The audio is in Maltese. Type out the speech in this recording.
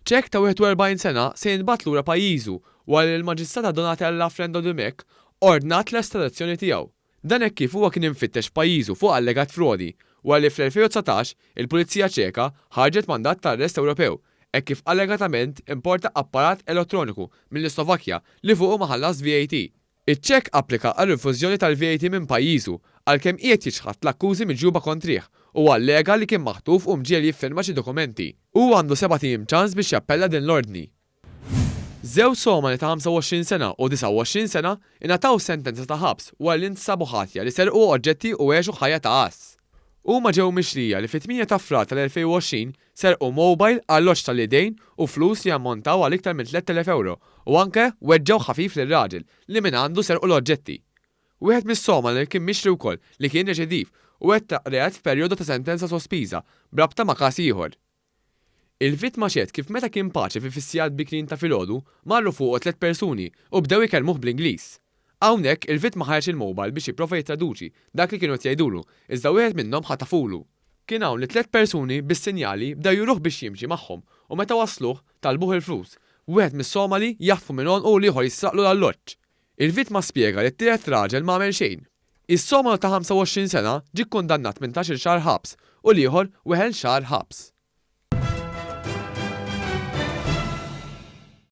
Ċek ta' 41 sena se jintbagħat lura pajjiżu wara li l-Maġistrata Donatella Frendo Dimech ordnat l-estradizzjoni tiegħu. Dan hekk kif huwa kien imfittex f'pajjiżu fuq allegat frodi wara li fl-2019 il-Pulizija Ċeka ħarġet mandat ta' arrest Ewropew hekk kif allegatament importa apparat elettroniku mill-Islovakkja li fuqu ma ħallas VAT. Iċ-Ċek applika għar-rifużjoni tal-VAT minn pajjiżu għalkemm qiegħed jiċħad l-akkużi miġjuba kontrih u allega li kien maħtuf u mġiegħel jiffirma xi dokumenti. Huwa għandu sebat ijiem ċans biex jappella din l-ordni. Żewġ Somali ta' 25 sena u 29 sena ingħataw sentenza ta' ħabs wara li nstabu ħatja li serqu oġġetti u għexu ħajja ta' għażż. Huma ġew mixlija li fit-8 ta' Frar tal-2020 serqu mobile, arloġġ tal-idejn u flus li jammontaw għal iktar minn 3,000 ewro u anke weġġgħu ħafif lir-raġel li mingħandu serqu l-oġġetti. Wieħed mis-Somali kien mixli wkoll li kien reċidiv u wettaq reat f'perjodu ta' sentenza sospiża b'rabta ma' każ ieħor. Il-vittma xehed kif meta kien paċi fi fis-sigħat bikrin ta' filgħodu marru fuqu tlett persuni u bdew ikellmuh bl-Ingliż. Hawnhekk il-vittma ħareġ il-mobile biex jipprova jittraduċi dak li kienu qed jgħidulu iżda wieħed minnhom ħatafulu. Kien hawn li tlett persuni bis-sinjali bdew juruh biex jimxi magħhom u meta wassluh talbuh il-flus, wieħed mis-Somali jaħtfu minn għonqu u l-ieħor jisraqlu l-alloġġ. Il-vittma spjega li t-tielet raġel ma għamel xejn. Is-Somalu ta' 25 sena ġie kkundannat 18-il xahar ħabs u l-ieħor weħel xahar ħabs.